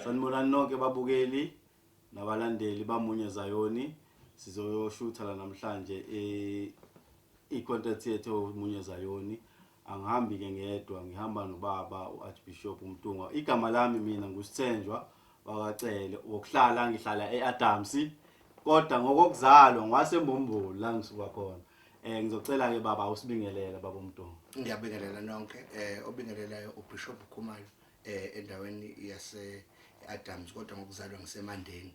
Sanibonani nonke babukeli nabalandeli bamunye Zayoni. Sizoyoshutha la namhlanje i-content yethu Munye Zayoni. Angihambi ke ngedwa, ngihamba nobaba uArchbishop uMtungwa. Igama lami mina nguSithenjwa wakaCele, wokuhlala ngihlala eAdams, kodwa ngokokuzalwa ngwaseMbumbulu la ngisuka khona. Ngizocela ke baba usibingelele, baba uMtungwa. Ngiyabingelela nonke. Obingelelayo uBishop Khumalo endaweni yase Adams, kodwa ngokuzalwa ngiseMandeni,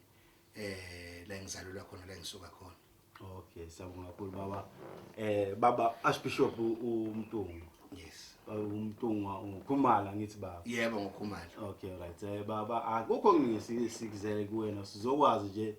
la engizalelwa khona, la engisuka khona. Okay, siyabonga kakhulu baba. Baba Archbishop uMtungwa. Yes. Baba uMtungwa uKhumalo ngithi baba. Yebo, ngoKhumalo. Okay, right. Baba, akukho okuningi sikuzele kuwena, sizokwazi nje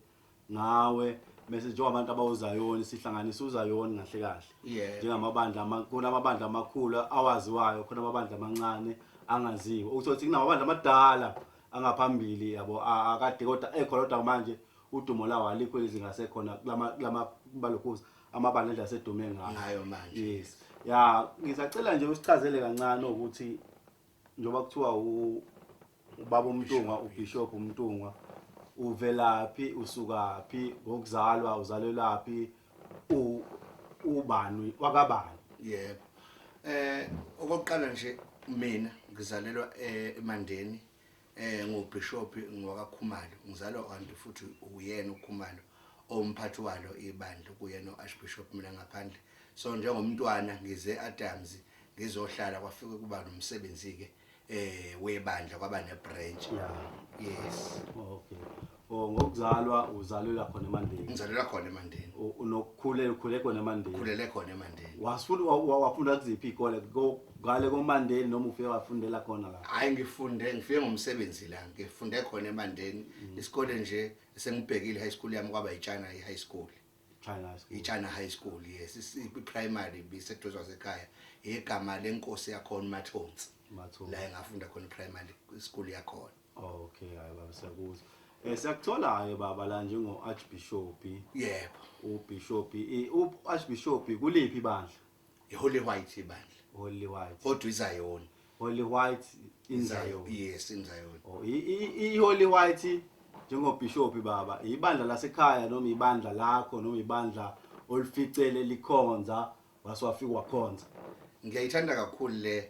ngawe bese njengabantu abawuzayoni sihlanganisa uzayoni kahle kahle. Njengamabandla, khona amabandla amakhulu awaziwayo, khona amabandla amancane angaziwa. Uthothi kunamabandla amadala angaphambili yabo akade kodwa ekhona, kodwa manje udumo lawo alikho izinga sekhona kulama balokhuza amabandla endlela sedume ngayo ngayo manje. Yes. Ya, ngisacela nje usichazele kancane ukuthi njengoba kuthiwa ubaba uMtungwa, uBishop uMtungwa, uvelaphi, usukaphi, ngokuzalwa uzalelwaphi, ubani wakabani? Yebo. Okokuqala nje mina ngizalelwa eMandeni, nguBishop ngwakaKhumalo. Ngizalwa kanti futhi uyena uKhumalo omphathi walo ibandla, kuyena uArchbishop, mina ngaphandle. So njengomntwana ngize Adams ngizohlala, kwafika kuba nomsebenzi ke webandla, kwaba nebranch. Yes. Okay. Oh, ngokuzalwa uzalelwa khona eMandeni. Ngizalelwa khona eMandeni. Unokukhulela ukhule khona eMandeni. Khulele khona eMandeni. Wasifunda, wafunda kuziphi izikole ngale koMandeni noma ufike wafundela khona la? Hayi, ngifunde, ngifike ngomsebenzi la, ngifunde khona eMandeni. Isikole nje sengibhekile, high school yami kwaba iTshana high school. China High School. iTshana High School, yes. I-primary biseduze kwasekhaya, igama lenkosi yakhona uMathonsi. Mathonsi. La engafunda khona primary school yakhona. Okay, hayi baba, siyakuzwa. Siyakuthola ke baba la njengo Archbishop. Yebo. UBishop, uArchbishop kuliphi ibandla? iHoly White ibandla. Holy White. Kodwa iZion. Holy White in Zion. Yes, in Zion. Oh, iHoly White njengoBishop baba, ibandla lasekhaya noma ibandla lakho noma ibandla olificele likhonza wase wafika wakhonza? Ngiyayithanda kakhulu le.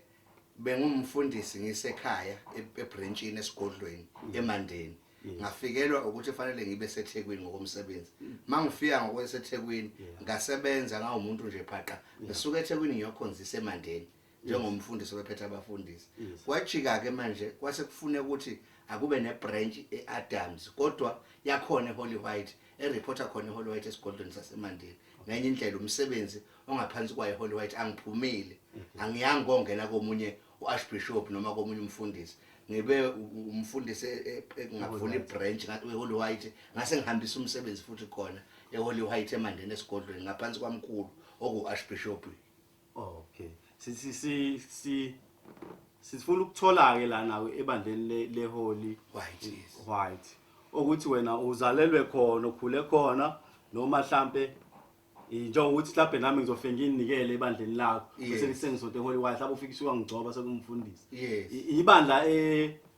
Bengumfundisi ngisekhaya ebranchini esigodlweni eMandeni. Ngafikelwa ukuthi fanele ngibe seThekwini ngokomsebenzi. Mangifika ngokweseThekwini ngasebenza ngawumuntu nje phaqa. Ngisuka eThekwini ngiyokhonzisa eMandeni njengomfundisi obephethe abafundisi. Kwajika ke manje, kwase kufune ukuthi akube nebranch eAdams, kodwa yakhona eHoly White, ereporter khona eHoly White esigodlweni saseMandeni. Ngenye indlela umsebenzi ongaphansi kwayo eHoly White, angiphumile, angiyanga kongena komunye uArchbishop noma komunye umfundisi. Ngibe umfundisi ngavula ibranch eHoly White, ngase ngihambisa umsebenzi futhi khona eHoly White eMandeni esigodlweni ngaphansi kwamkhulu oku Archbishop. Okay, si si si si sifuna ukuthola ke la nawe ebandleni le Holy White, yes. White, ukuthi wena uzalelwe khona, ukhule khona, noma mhlambe njengokuthi mhlambe nami ngizofika nginikele ebandleni lakho bese sengisonto eHoly White, lapho ufika isuka ngigcoba sekumfundisi. Ibandla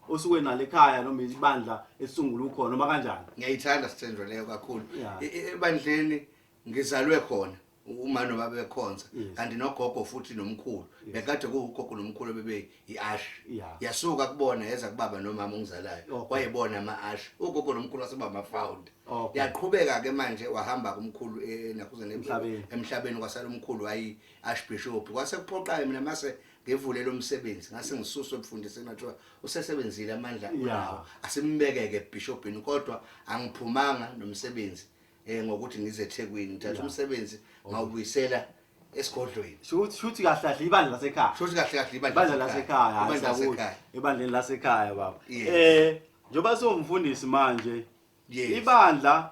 osuke nalo ekhaya noma ibandla esungula ukhona noma kanjani? Ngiyayithanda, Sithenjwa, leyo kakhulu. Ebandleni ngizalwe khona, uma nobaba bekhonza, kanti nogogo futhi nomkhulu, bekade kuwugogo nomkhulu bebe i-usher. Yasuka kubona yeza kubaba nomama ongizalayo. Wayebona ama-usher, ugogo nomkhulu waseba ama-founder. Yaqhubeka ke manje, wahamba kumkhulu nakuze Emhlabeni. Emhlabeni, kwasala umkhulu wayi archbishop. Kwase kuphoqayo mina mase ngivule lo msebenzi, ngase ngisuswe ebufundiseni, ngathiwa usesebenzile, amandla unawo, asimbekeke ebishopini. Kodwa angiphumanga nomsebenzi ngokuthi ngize eThekwini, ngithatha umsebenzi ngawubuyisela esigodlweni. Shuthi kahle kahle ibandla lasekhaya. Shuthi kahle kahle ibandla ibandla lasekhaya, hayi, ibandla siyakuzwa. lasekhaya. Ebandleni lasekhaya baba. Yes. Njengoba siwumfundisi manje, Yes. ibandla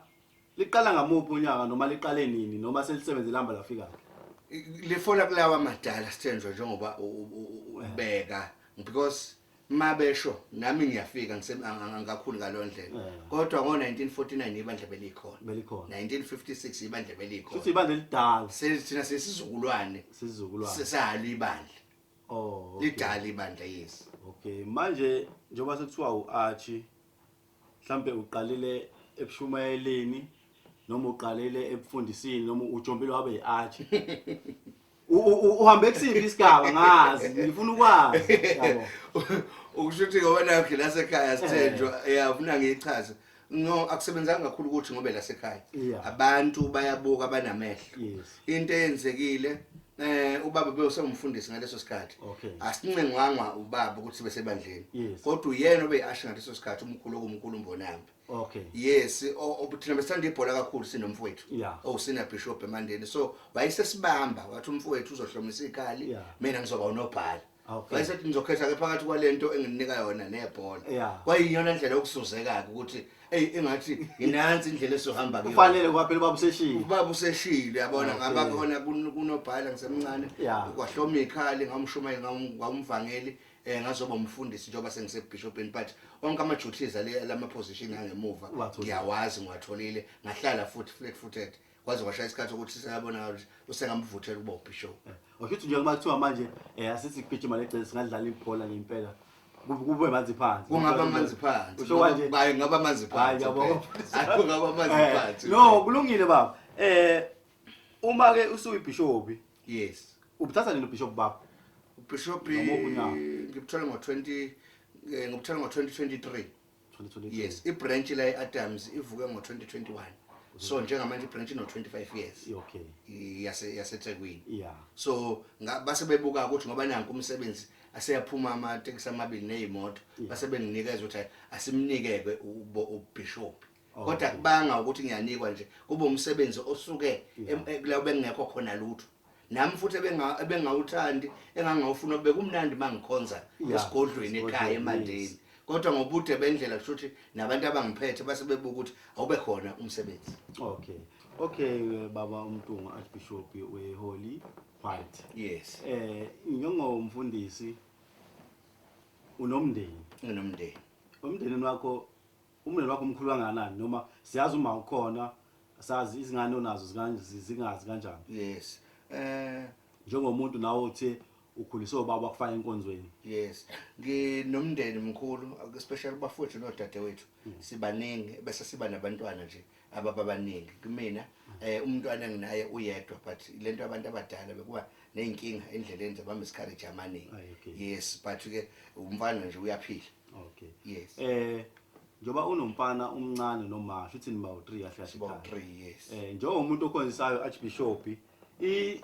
liqala ngamuphi unyaka noma liqale nini noma selisebenze lihamba lafika? Lifola kulawa amadala, Sithenjwa, njengoba ubeka, because Mabesho nami ngiyafika ngikakhulu ngalo ndlela. Kodwa ngo-1949 ibandla belikhona. Belikhona. 1956 ibandla belikhona. Futhi ibandla elidala. Sethina sesizukulwane. Sizukulwane. Sesalo ibandla. Oh. Okay. Lidala ibandla, yes. Okay, manje njengoba sekuthiwa uArchie, mhlambe uqalile ebushumayeleni noma uqalile ebufundisini noma ujompile wabe yiArchie. Uhambe kusiphi isigaba? Ngazi, ngifuna ukwazi, yabo. Ukusho ukuthi ngoba nakho lasekhaya sithenjwa, yafuna ngiyichaze. No, akusebenzanga kakhulu ukuthi ngoba lasekhaya. Abantu bayabuka, banamehlo. Into eyenzekile, ubaba bewusengumfundisi ngaleso sikhathi. Asincengwangwa ubaba ukuthi sibe sebandleni. Kodwa uyena obeyi-usher ngaleso sikhathi, umkhulu okumkhulu uMbonambi. Yes, thina besithanda ibhola kakhulu sinomfowethu. Owusenior bishop eMandeni. So wayesesibamba wathi umfowethu uzohlomisa ikhali, mina ngizoba unobhala. Wayesethi ngizokhetha ke phakathi kwalento engininika yona nebhola. Kwayiyona indlela yokusuzeka ukuthi hey, engathi inansi indlela esohamba kuyo. Kufanele kwaphela ubaba useshilo. Ubaba useshilo, uyabona, ngaba khona kunobhala ngisemncane. Kwahloma ikhali, ngamshumayeli, ngamvangeli, ngazoba umfundisi njengoba sengisebishopini, but onke ama duties ale lama position angemuva ngiyawazi, ngiwatholile, ngahlala futhi flat footed kwaze kwashaya isikhathi ukuthi seyabona ukuthi usengamvuthela ukuba ubishop. Usho njengoba kuthiwa manje asithi kugijima lecele singadlala ibhola ngempela. Kube manzi phansi. Kungaba manzi phansi. Usho kanje? Hayi, ngaba manzi Hayi, phansi. ngiyabonga. Hayi, kungaba manzi phansi. No, kulungile baba. Uma ke usuyibishop. Yes. Ubuthatha nini ubishop baba? Ubishop Noma unyaka? ngibuthola ngo-20, ngibuthola ngo-2023. 2023. Yes, ibranch la eAdams ivuke ngo-2021. So njengamanje ibranch ino 25 years. YaseThekwini. So base bebuka ukuthi ngoba nanku umsebenzi aseyaphuma amatekisi amabili nezimoto, base benginikeza ukuthi asimnikeke ubishop. Kodwa kubanga ukuthi ngiyanikwa nje kube umsebenzi osuke la bengekho khona lutho. Nami futhi ebengawuthandi, engangawufuna, bekumnandi mangikhonza esigodlweni ekhaya eMandeni. Kodwa ngobude bendlela kusho ukuthi nabantu abangiphethe base bebuka ukuthi awube khona umsebenzi. Okay. Okay baba uMntungwa, Archbishop weHoly White. Yes. Njengomfundisi unomndeni. Nginomndeni. Umndeni wakho, umndeni wakho omkhulu kangakanani, noma siyazi uma ukhona, sazi izingane onazo zingazi kanjani? Yes. Njengomuntu nawe uthi ukhuliswe ubaba wakufaka enkonzweni. Yes. Nginomndeni mkhulu, especially kubafowethu nodadewethu. Sibaningi bese siba nabantwana nje ababaningi. Kumina umntwana enginaye uyedwa, but lento abantu abadala bekuba nezinkinga endleleni zaba miscarriage amaningi. Ay, okay. Yes, but ke umfana nje uyaphila. Okay. Yes. Njoba unomfana omncane noma shuthi niba u3 kahle kahle. Siba u3, yes. Njengomuntu okhonzisayo Archbishop, i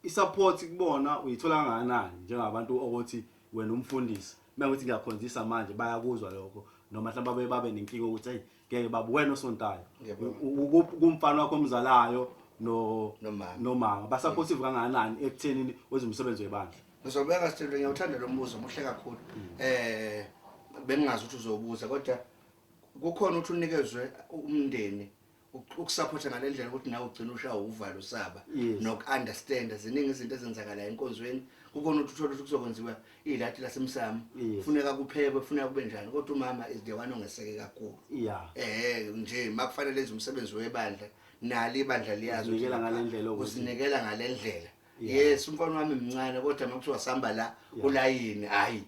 support kubona uyithola kangakanani njengabantu ukuthi wena umfundisi mengithi ngiyakhonzisa manje bayakuzwa lokho, noma mhlawumbe babe nenkinga ukuthi hey ngeke babu wena osontayo. Ngiyabonga. Kumfana wakho omzalayo Nomama. nomama ba supportive kangakanani ekuthenini wenze umsebenzi webandla? Ngizobeka Sithembe, ngiyawuthanda lo mbuzo, muhle kakhulu. Bengingazi ukuthi uzobuza, kodwa kukhona ukuthi unikezwe umndeni ukusupporta ngalendlela ukuthi nawe ugcina ushaya uvalo usaba nokunderstand ziningi izinto ezenzakala enkonzweni. Kukhona ukuthi uthole ukuthi kuzokwenziwa ilati lasemsamo, kufuneka kuphekwe, kufuneka kube njani, kodwa umama is the one ongeseke kakhulu. Nje makufanele enze umsebenzi webandla, nali ibandla liyazi ukuthi Uzinikela ngalendlela ukuthi uzinikela ngalendlela. Yes, umfana wami mncane, kodwa makuthiwa sihamba la kulayini, hayi.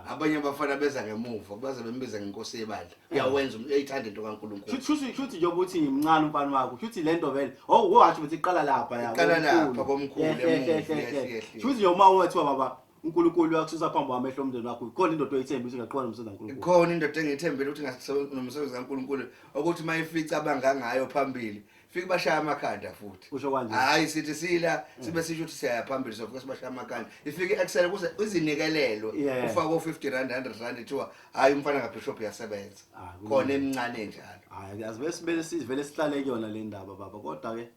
Abanye abafana beza ngemuva, baze bembiza ngenkosi yebandla. Uyawenza, uyayithanda into kaNkulunkulu. Shuthi nje ukuthi ngimncane umfana wakho, shuthi lento vele. Oh, washo ukuthi iqala lapha ya. Iqala komkhulu. lapha komkhulu, Yehle, emuva, yehle, yehle. yehle, yehle. Shuthi nje uma wethiwa baba uNkulunkulu uyakususa phambi kwamehlo omndeni wakho, khona indoda oyithembile ukuthi ingaqhubeka nomsebenzi kaNkulunkulu. Khona indoda engiyithembile ukuthi ingasebenza nomsebenzi kaNkulunkulu, ukuthi mayifica abangangayo phambili, fike bashaya amakhanda futhi. Usho kanje? Hayi, sithi sila sibe sisho ukuthi siyaya phambili, sofika sibashaya amakhanda. Ifike excel kuze izinikelelwe. Ufake o50 rand, 100 rand, ithiwa hayi umfana kaBishop uyasebenza. Khona emncane njalo. Hayi, azibe sibele sivele sihlale kuyona le ndaba baba, kodwa ke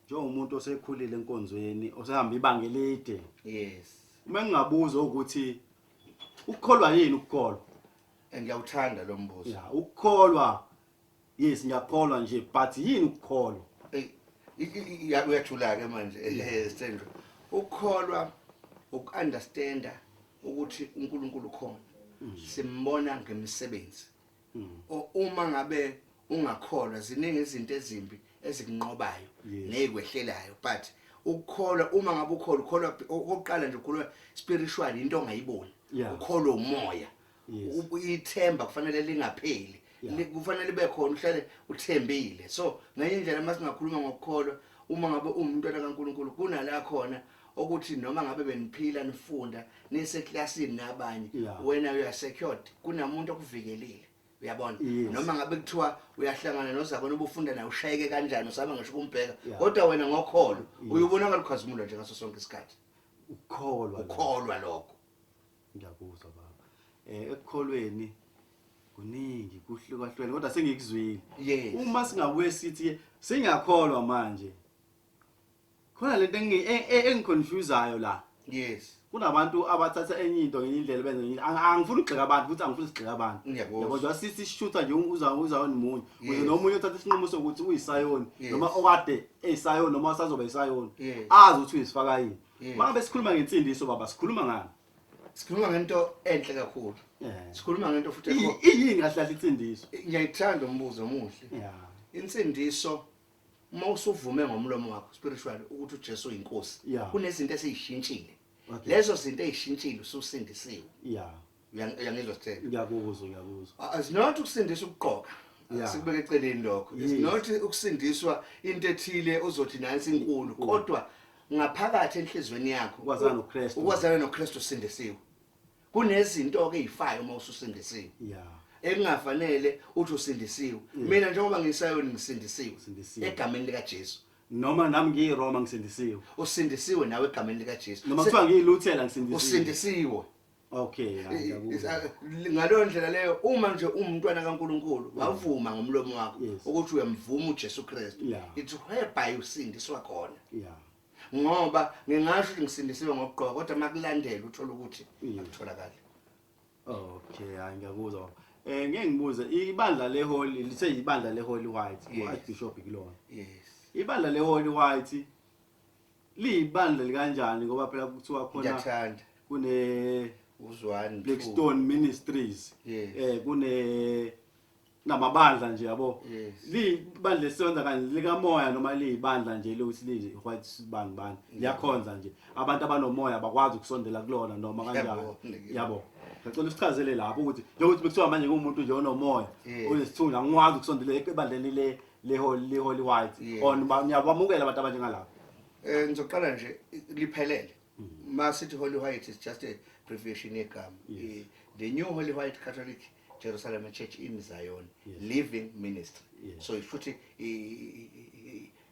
njengomuntu osekhulile enkonzweni, osehamba ibanga elide. Uma ngingabuza ukuthi ukukholwa yini ukukholwa? Ngiyawuthanda lo mbuzo. Ya, ukukholwa. Yes, ngiyakholwa nje, but yini ukukholwa? Uyajula ke manje, Sithembe. Ukukholwa ukunderstanda Ukuthi uNkulunkulu khona simbona ngemisebenzi. Uma ngabe ungakholwa, ziningi izinto ezimbi ezikunqobayo nezikwehlelayo, but ukukholwa, uma ngabe ukholwa, ukholwa okokuqala nje, ukholwa spiritual, into ongayiboni. Ukholwa umoya. Ithemba kufanele lingapheli. Kufanele libe khona, uhlale uthembile. So ngenye indlela, uma singakhuluma ngokukholwa, uma ngabe uwumntwana kaNkulunkulu, kunala khona ukuthi noma ngabe beniphila, nifunda, niseklasini nabanye, wena you are secured, kunamuntu okuvikelile, uyabona? Yes. Noma ngabe kuthiwa uyahlangana nozakona ubufunda naye, ushayeke kanjani, usaba ngisho ukumbheka, kodwa wena ngokholo uyubonakala ukhazimula nje ngaso sonke isikhathi. Ukukholwa lokho. Ukholwa lokho. Ngiyakuzwa baba. Ekukholweni kuningi kuhlukahlukene, kodwa sengikuzwile. Uma singabuye sithi singakholwa manje, khona lento engiconfusayo la. Kunabantu abathatha enye into ngenye indlela, benze ngenye. Angifuni ukugxeka abantu, futhi angifuni sigxeka abantu. Ngiyakuzwa. Yabo, nje sithi sishutha nje uza nomunye ukuze nomunye uthatha isinqumo sokuthi uyisayoni noma okade eyisayoni noma usazoba isayoni, azi ukuthi uyisifaka yini. Mangabe sikhuluma ngensindiso baba, sikhuluma ngani? Sikhuluma ngento enhle kakhulu. Sikhuluma ngento futhi Iyini kahle kahle insindiso? Ngiyayithanda, umbuzo omuhle. Insindiso, uma usuvume ngomlomo wakho spiritually ukuthi uJesu uyinkosi, kunezinto esizishintshile. Lezo zinto ezishintshile, ususindisiwe. Uyangizwa, Sithemba? Ngiyakuzwa, ngiyakuzwa. It's not ukusindiswa ukugqoka. Sikubeke eceleni lokho. It's not ukusindiswa into ethile ozothi nansi inkulu, kodwa ngaphakathi enhlizweni yakho, Ukwazana noKristu. Ukwazana noKristu, usindisiwe. Kunezinto ke ezifayo uma ususindisiwe ekungafanele uthi usindisiwe. Mina njengoba ngisayoni, ngisindisiwe Usindisiwe. egameni lika Jesu. Noma nami ngiyiRoma, ngisindisiwe. Usindisiwe nawe egameni lika Jesu. Noma kuthiwa ngiyiLuthela, ngisindisiwe. Usindisiwe. Okay, ya, ngiyakuzwa. Ngaleyo ndlela leyo, uma nje umntwana kaNkuluNkulu wavuma ngomlomo wakho ukuthi uyamvuma uJesu Kristu, it's whereby usindiswa khona. Ngoba ngingasho ukuthi ngisindisiwe ngokugqoka, kodwa makulandela uthola ukuthi akutholakali. Okay, hayi, ngiyakuzwa. Ngeke ngibuze, ibandla leHoly lithe ibandla leHoly White, uArchbishop kulona. Yes. Ibandla leHoly White liyibandla likanjani, ngoba phela kuthiwa khona Ngiyathanda. kune Uzwani Blackstone Ministries. Yes. Kune namabandla nje, yabo. Yes. Libandla lisebenza kanje likamoya noma liyibandla nje lokuthi li white bani bani, liyakhonza nje, abantu abanomoya bakwazi ukusondela kulona noma kanjani? Yabo. Yabo, ngicela usichazele lapho ukuthi njengokuthi bekuthiwa manje ngumuntu nje onomoya onesithunzi, angikwazi ukusondela ebandleni le Holy White on niyabamukela abantu abanjengalabo? Ngizoqala nje liphelele. Masithi Holy White is just a abbreviation yegama. The New Holy White Catholic Jerusalem Church in Zion Living Ministry. So futhi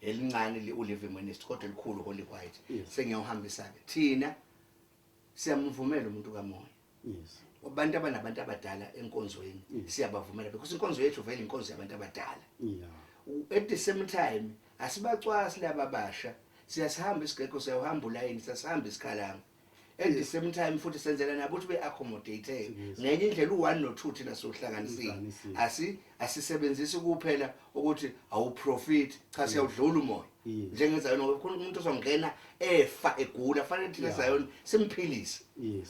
elincane u-Living Ministry, kodwa elikhulu Holy White. Sengiyawuhambisa ke. Thina siyamvumela umuntu kamoya. Abantu abanabantu abadala enkonzweni siyabavumela, because inkonzo yethu vele inkonzo yabantu abadala. At the same time asibacwasi laba basha, siyasihamba isigeko, siyawuhamba ulayini, siyasihamba isikhalanga. At the same time futhi senzela nabo ukuthi be-accommodate ngenye indlela, u-one no-two thina siwuhlanganisile. Uhlanganisile. Asisebenzisi kuphela ukuthi awuprofit, cha, siyawudlula umoya njengezayoni, ngoba khona umuntu ozongena efa, egula, fanele thina Zayoni simphilise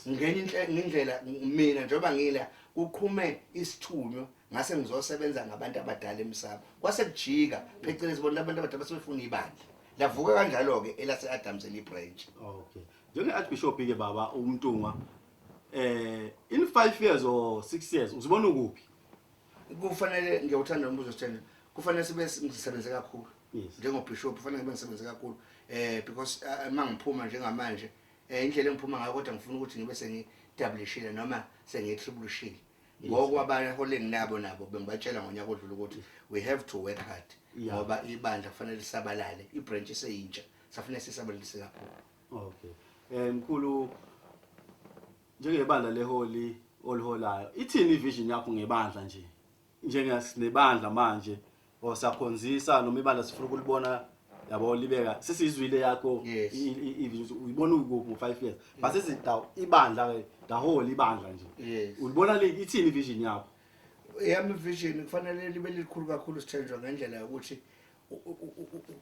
ngenye indlela. Mina njengoba ngila kuqhume isithunywa, ngase ngizosebenza ngabantu abadala emsamo, kwase kujika phecelezi bona abantu abadala basebefuna ibandla, lavuka kanjalo-ke elase-Adams eli-branch. Okay, njenge-archbishop ke baba uMntungwa, in 5 years or 6 years uzibona ukuphi? Kufanele, ngiyawuthanda umbuzo, Sithembe, kufanele sibe ngisebenze kakhulu. Njengobishop kufanele ngibe ngisebenze kakhulu, because uma ngiphuma njengamanje, indlela engiphuma ngayo, kodwa ngifuna ukuthi ngibe sengidoubleishile noma sengiyitriplishile ngokwabaholi enginabo nabo. Bengibatshela ngonyaka odlule ukuthi we have to work hard ngoba ibandla kufanele lisabalale, ibranch iseyintsha, safanele sisabalalise kakhulu. Okay, mkhulu, njengebandla leHoly oliholayo, ithini ivision yakho ngebandla nje, njengesinebandla manje osakhonzisa noma ibandla sifuna ukulibona, yabo, libeka sesizwile yakho ivision, uyibona ukuphi ngo 5 years? Base sithi ibandla ke, the whole ibandla nje, ulibona ithini ivision yakho? Eyami vision kufanele libe likhulu kakhulu, sithenjwa, ngendlela yokuthi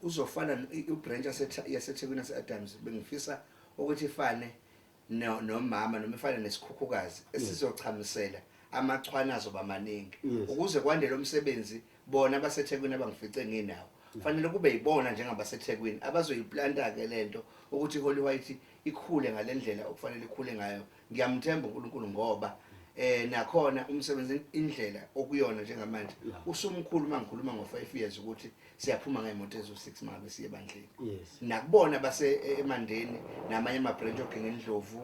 uzofana ubranch yaseThekwini yase-Adams, bengifisa ukuthi ifane. Nomama noma ifane nesikhukhukazi esizochamisela amachwane azoba maningi ukuze kwande lo msebenzi. Bona abaseThekwini abangifice nginawo, fanele kube yibona njengabaseThekwini abazoyiplanta ke lento ukuthi iHoly White ikhule ngalendlela okufanele ikhule ngayo. Ngiyamthemba uNkulunkulu ngoba nakhona umsebenzi, indlela okuyona njengamanje, usumkhulu. Mangikhuluma ngo5 years ukuthi siyaphuma ngemoto ezo6 mangabe siye ebandleni, nakubona base eMandeni namanye ama-branch oGingindlovu,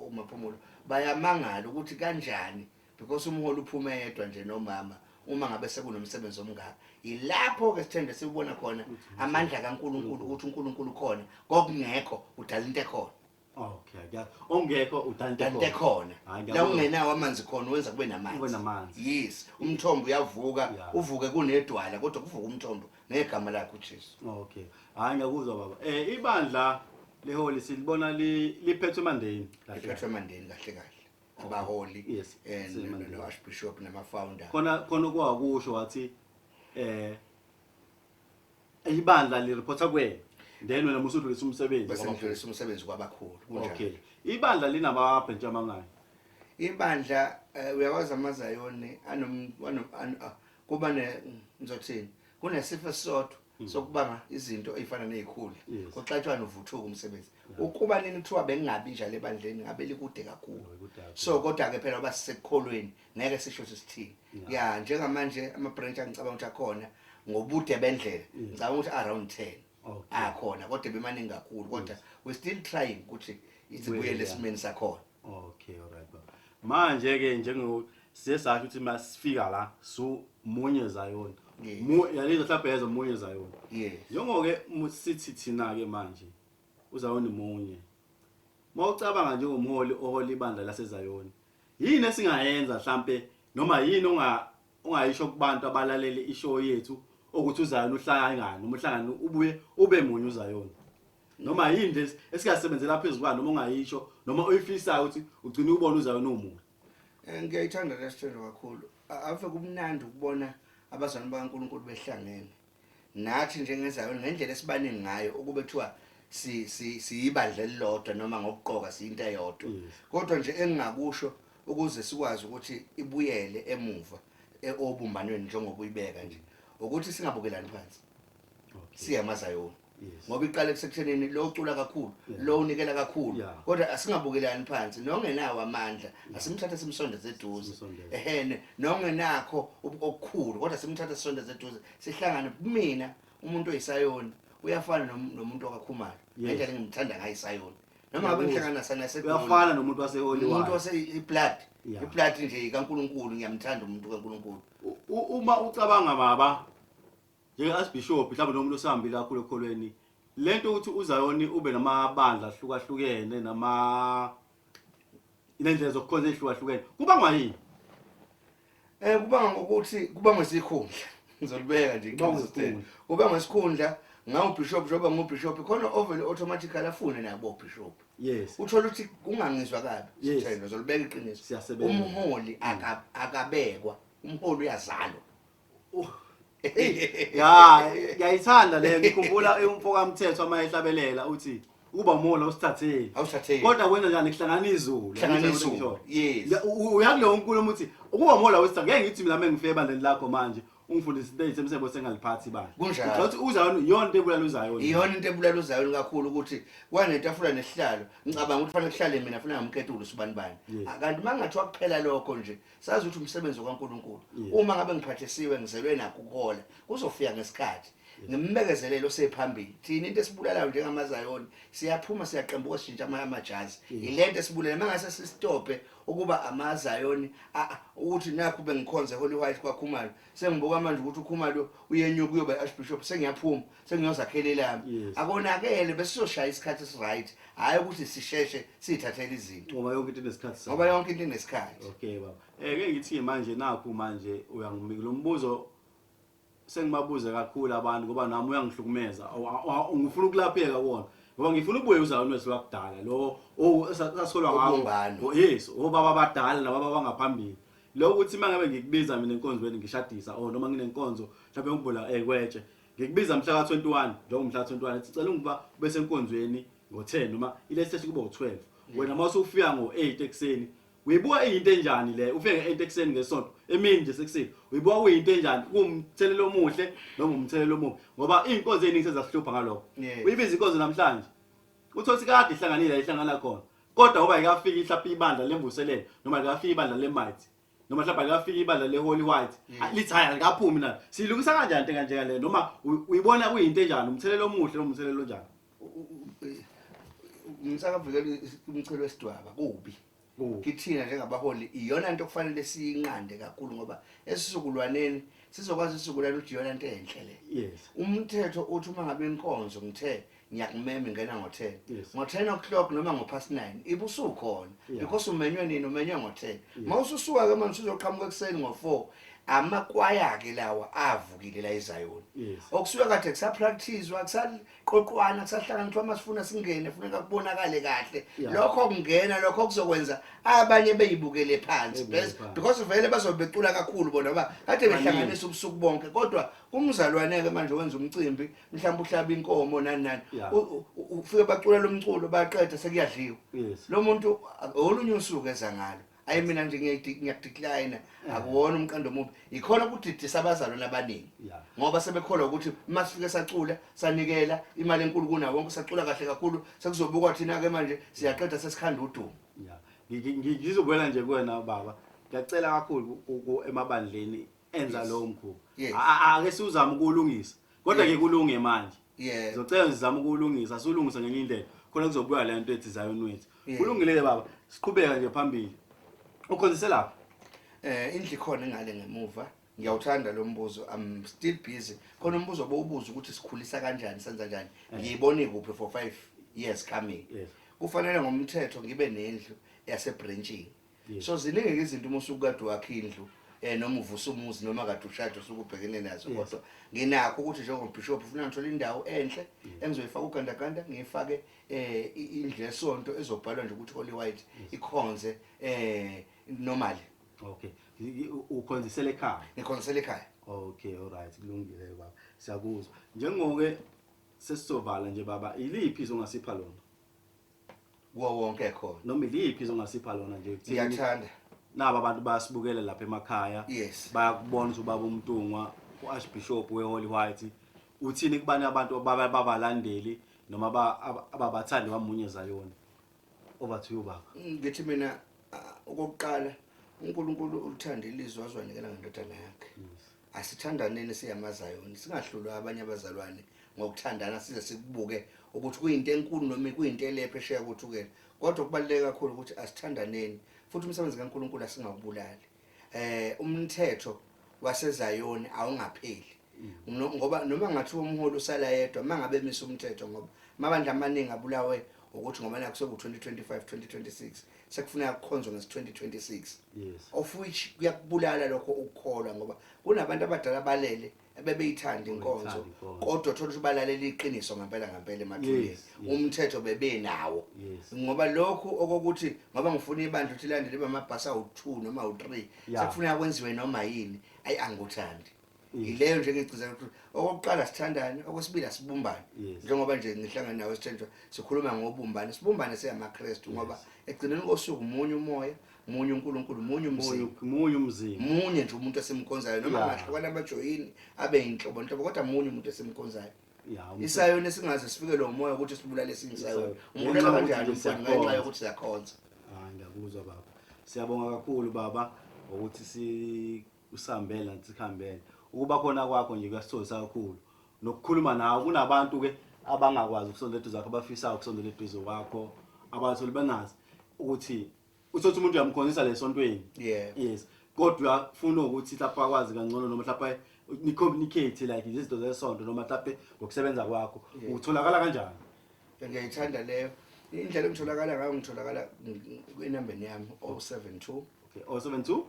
uMaphumulo, bayamangala ukuthi kanjani, because umholi uphuma yedwa nje nomama. Uma ngabe sekunomsebenzi omngaka, yilapho ke sithende siubona khona amandla kaNkuluNkulu, ukuthi uNkulunkulu khona kokungekho udala into ekhona. Okay, ongekho udala into ekhona. Hhayi, La ngiyabona. ungenawo amanzi khona, wenza kube namanzi. Kube namanzi. Yes, umthombo uyavuka. Uvuke kunedwala, kodwa kuvuka umthombo ngegama lakhe uJesu. Okay. Hayi, ngiyakuzwa baba. Ibandla leholi silibona liphethwe eMandeni kahle. Liphethwe eMandeni kahle kahle, abaholi Sisemandeni. No archbishop nama founder. Khona khona okwakusho wathi ibandla lireporta kuwena, then wena musudlulisa umsebenzi. Bese ngidlulisa umsebenzi kwabakhulu, kunjalo. Okay. Ibandla linama-branch amangaki? Ibandla, uyakwazi amaZayoni anom kuba ne, ngizothini, kunesifo esisodwa sokubanga izinto ezifana nezikhundla. Kuxatshwana, uvuthuka umsebenzi. Ukuba nini kuthiwa bengingabi njalo ebandleni, ngabe likude kakhulu. Likude kakhulu. So kodwa ke phela basekuholweni, ngeke sisho ukuthi sithini. Ya, njengamanje ama branch angicabanga ukuthi akhona ngobude bendlela, ngicabanga ukuthi around 10 akhona, kodwa bemaningi kakhulu, kodwa we still trying ukuthi isibuyele esimeni sakhona. Okay, alright baba. Manje ke njengo siye sasho ukuthi masifika la su munye Zayoni. Mu yalizo mhlawumbe yezo munye Zayoni. Njengoke sithi thina ke manje uZayoni munye. Mawucabanga njengomholi ohola ibandla laseZayoni, yini esingayenza mhlambe, noma yini ongayisho kubantu abalaleli ishow yethu ukuthi uZayoni uhlangane, noma uhlangane ubuye ube munye uZayoni? Noma yini nje esingasebenzela phezulu kwayo, noma ongayisho noma oyifisayo ukuthi ugcine ubone uZayoni umunye? Ngiyayithanda lesithelo kakhulu. Ave kumnandi ukubona abazalwane bakaNkulunkulu behlangene. Nathi njengeZayoni, ngendlela esibaningi ngayo, ukube kuthiwa si si siyibandla elilodwa noma ngokuqoka siyinto eyodwa. Kodwa nje engingakusho ukuze sikwazi ukuthi ibuyele emuva obumbanweni njengoba uyibeka nje, ukuthi singabukelani phansi. SiyamaZayoni. Ngoba iqale kusekuthenini lo ucula kakhulu, lo unikela kakhulu, kodwa asingabukelani phansi. Nongenawo amandla asimthathe simsondeze eduze. Simsondeze. Ehene, nongenakho okukhulu, kodwa simthathe sisondeze eduze, sihlangane. Kumina umuntu oyisayoni uyafana nomuntu okaKhumalo. Ngendlela engimthanda ngayo isayoni, noma ngabe ngihlangana sana seGoli. Uyafana nomuntu waseHoly. Umuntu wase iblood, iblood nje kaNkuluNkulu. Ngiyamthanda umuntu kaNkuluNkulu. Uma ucabanga baba njenge-archbishop mhlawumbe nomuntu osahambile kakhulu ekholweni, lento ukuthi uZayoni ube namabandla ahlukahlukene nama nendlela zokukhonza ezihlukahlukene, kubangwa yini? Kubanga ngokuthi kuba ngesikhundla, ngizolibeka nje. Kuba iqiniso. ngesikhundla. Kuba ngesikhundla ngawubishop, njengoba ngubishop khona ovele automatically afune nabo bishop. Uthola ukuthi kungangizwa kabi. Sithendo, ngizolibeka iqiniso. Siyasebenza. Umholi akabekwa, umholi uyazalwa. Ya, ngiyayithanda le. Ngikhumbula umfo kaMthetho ama ehlabelela uthi ukuba umholi awusithatheli. Awusithatheli. Kodwa kwenza njani? Kuhlangana izulu. Kuhlangana izulu, yes. Uyakuleyo nkulumo uthi ukuba umholi awusithatheli. Ngeke ngithi mina mengifike ebandleni lakho manje ungifundise into eyisemsebo sengaliphathi ibandla. Kunjalo. Ngicela ukuthi uZayoni iyona into ebulala uZayoni. Iyona into ebulala uZayoni kakhulu, ukuthi kwanetafula nesihlalo, ngicabanga ukuthi fanele kuhlale mina, fanele ngamketula usibani bani. Kanti mangathiwa kuphela lokho nje, sazi ukuthi umsebenzi kaNkuluNkulu. Uma ngabe ngiphathisiwe, ngizelwe nakho ukuhola, kuzofika ngesikhathi. Ngimbekezelele osephambili. Thina into esibulalayo njengamaZayoni, siyaphuma, siyaqembuka, sishintsha amajazi. Ilento esibulala. Mangase sisitope ukuba amaZayoni, ukuthi nakho bengikhonze Holy White kwaKhumalo, sengibuka manje ukuthi uKhumalo uyenyuka uyoba archbishop, sengiyaphuma sengiyozakhela elami. Akonakele, besizoshaya isikhathi esiright, hayi ukuthi sisheshe sithathele izinto. Ngoba yonke into inesikhathi sayo. Ngoba yonke into inesikhathi. Okay baba. Ke ngithi manje nakhu manje uyangimika lo mbuzo, sengibabuze kakhulu abantu ngoba nami uyangihlukumeza. Ngifuna ukulapheka kuwona. Ngoba ngifuna ubuye uZayoni wethu wakudala lo sasitholwa ngawo. Ubumbano. Oh, yes, obaba abadala nababa abangaphambili. Lo ukuthi mangabe ngikubiza mina enkonzweni ngishadisa or noma nginenkonzo mhlawumbe ngibula ekwetshe. Ngikubiza mhla ka 21, njengomhla ka 21 sicela ukuba ube senkonzweni. Ngo-10 noma ile session kuba u-12. Wena uma usufika ngo-8 ekuseni, uyibuka iyinto enjani le? Ufike nge-8 ekuseni ngesonto, emini nje sekuseni, uyibuka kuyinto enjani? Kuwumthelelo omuhle noma umthelelo omubi? Ngoba iy'nkonzo ey'ningi sezasihlupha ngalokho. Uyibiza inkonzo namhlanje, uthole ukuthi kade ihlanganile la ihlangana khona, kodwa ngoba ayikafiki mhlawumbe ibandla lemvuselelo, noma alikafiki ibandla le-Might, noma mhlawumbe alikafiki ibandla le-Holy White, lithi hhayi, alikaphumi nalo. Siyilungisa kanjani into enganjengale? Noma uyibona kuyinto enjani, umthelelo omuhle noma umthelelo onjani? Ngisakavikela umchelo wesidwaba kubi. Kithina njengabaholi iyona nto kufanele siyinqande kakhulu, ngoba esizukulwaneni sizokwazi isizukulwane ukuthi iyona nto enhle le. Umthetho uthi uma ngabe inkonzo ngithe ngiyakumema ingena ngo-10, ngo-10 o'clock noma ngo-past 9 ibusukhona, because umenywe nini? Umenywe ngo-10. Uma ususuka-ke manje usuzoqhamuka ekuseni ngo-4, amakwaya-ke lawa avukile la eZayoni, okusuke kade kusapracticewa, kusaqoqwana, kusahlangana, kuthiwa masifuna singene funeka kubonakale kahle. Lokho kungena lokho kuzokwenza abanye beyibukele phansi. Beyibukele phansi. Because vele bazobe becula kakhulu bona ngoba kade Baningi. behlanganisa ubusuku bonke. Kodwa umzalwane-ke manje wenza umcimbi, mhlawumbe uhlaba inkomo, nani nani, ufike bacula lo mculo, baqeda, sekuyadliwa. Lo muntu olunye usuku eza ngalo, ayi, mina nje ngiyakudecline, akuwona umqondo omubi. Ikhona ukudidisa abazalwane abaningi, ngoba sebekholwa ukuthi uma sifike sacula sanikela imali enkulu kunawo wonke, sacula kahle kakhulu, sekuzobukwa thina-ke manje siyaqeda sesikhanda udumo. Ya. Ngizobuyela nje kuwena baba. Ngiyacela kakhulu emabandleni enza lowo mkhuba. Ake siwuzame ukuwulungisa. Kodwa ke kulunge manje. Ngizocela sizame ukuwulungisa, siwulungise ngenye indlela. Khona kuzobuya le nto ethi Zion wethu. Kulungile ke baba. Siqhubeka nje phambili. Ukhonzise lapha. Indlu ikhona ngale ngemuva. Ngiyawuthanda lo mbuzo. I'm still busy. Khona umbuzo bowubuza ukuthi sikhulisa kanjani, senza kanjani. Ngiyibona kuphi for 5 years coming. Kufanele ngomthetho ngibe nendlu yasebranchini. So ziningi izinto uma usukade wakha indlu, noma uvusa umuzi, noma kade ushada, usuke ubhekene nazo. Kodwa nginakho ukuthi njengobishop ufuna ngithola indawo enhle engizoyifaka ugandaganda, ngiyifake indlu yesonto ezobhalwa nje ukuthi Holy White, ikhonze normally. Okay. Ukhonzisele ekhaya. Ngikhonzisele ekhaya. Okay, all right, kulungile baba. Siyakuzwa. Njengoke sesizovala nje baba, iliphi izwi ongasipha lona? Kuwo wonke khona. Noma iliphi izwi ongasipha lona nje ekutheni Ngiyathanda. Naba abantu bayasibukela lapha emakhaya. Bayakubona ukuthi ubaba uMntungwa, uArchbishop weHoly White, uthini kubani abantu babalandeli noma ababathandi bamunye Zayoni. Over to you baba. Ngithi mina, okokuqala, uNkulunkulu ulithanda ilizwe wazwanikela ngendodana yakhe. Asithandaneni siyamaZayoni, singahlulwa abanye abazalwane ngokuthandana, size sikubuke ukuthi kuyinto enkulu noma kuyinto elephe esheya kothukela. Kodwa kubaluleke kakhulu ukuthi asithandaneni, futhi umsebenzi kaNkulunkulu asingawubulali. Umthetho waseZayoni awungapheli. Ngoba noma ngathiwa umholi usala yedwa mangabe emisa umthetho, ngoba amabandla amaningi abulawe ukuthi ngoba nakho seku 2025 2026 sekufuneka kukhonzwe ngesi 2026, of which kuyakubulala lokho ukukholwa, ngoba kunabantu abadala balele ebebeyithanda inkonzo, Beyithanda inkonzo. kodwa thola ukuthi balalela iqiniso ngempela ngempela emathuneni, umthetho bebenawo. Ngoba lokhu okokuthi ngoba ngifuna ibandla ukuthi landele bamabhasi awu2 noma awu3, sekufuneka kwenziwe noma yini, ayi, angikuthandi. Yileyo nje ngigcizelela ukuthi okokuqala sithandane, okwesibili asibumbane. Njengoba nje ngihlangana nawe sithenjwa sikhuluma ngobumbane, sibumbane siyamaKristu, ngoba ekugcineni kosuku munye umoya, munye uNkulunkulu, munye umzimba. Munye umzimba. Munye nje umuntu esimkhonzayo, noma ngahlukana abajoyini abe inhlobo nhlobo, kodwa munye umuntu esimkhonzayo. Isayoni singaze sifikelwe umoya ukuthi sibulale esinye isayoni. Isayoni. Umbulala Ngenxa kanjani yokuthi umfowenu? Ngenxa siyakhonza. yokuthi siyakhonza. Hayi, ngiyakuzwa baba. Siyabonga kakhulu baba ukuthi si usihambele sikhambele. Ukuba khona kwakho nje kuyasithokozisa kakhulu. Nokukhuluma nawe, kunabantu ke abangakwazi ukusondela eduze kwakho, abafisayo ukusondela eduze kwakho, abatholi bengazi ukuthi uthothi umuntu uyamkhonzisa lesontweni. Yes. Kodwa uyafuna ukuthi mhlawumbe akwazi kangcono, noma mhlawumbe ni communicate like izinto zesonto, noma mhlawumbe ngokusebenza kwakho. Utholakala kanjani? Ngiyayithanda leyo. Indlela engitholakala ngayo, ngitholakala enambeni yami 072 Okay, 072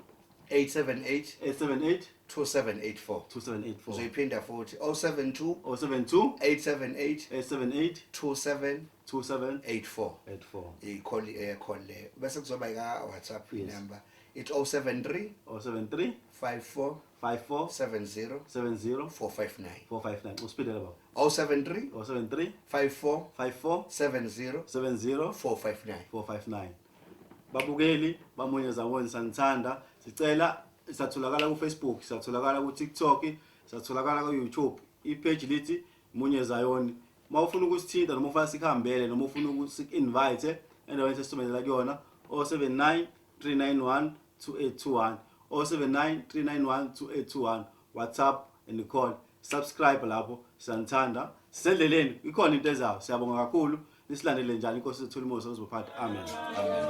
878 878 2784. 2784. Ngizoyiphinda futhi, 072 072 878 878 2784. 27 84. 84. I-call, call le bese kuzoba ika WhatsApp number, it's 073 073 54 54 70 70 459. 459. Usiphindele, baba. 073 073 54 54 70 70 459. 459. Babukeli bamunye zawona, sanithanda. Sicela, satholakala ku Facebook, satholakala ku TikTok, satholakala ku YouTube. I-page lithi Munye Zayoni. Mawufuna ukusithinta noma ufuna sikuhambele noma ufuna ukusik-invite endaweni esithumela kuyona, 079 391 2821, 079 391 2821, WhatsApp and call. Subscribe lapho. Siyanithanda, sisendleleni, ikhona into ezayo. Siyabonga kakhulu, nisilandele njalo. Inkosi ethula umusa uzophatha. Amen. Amen.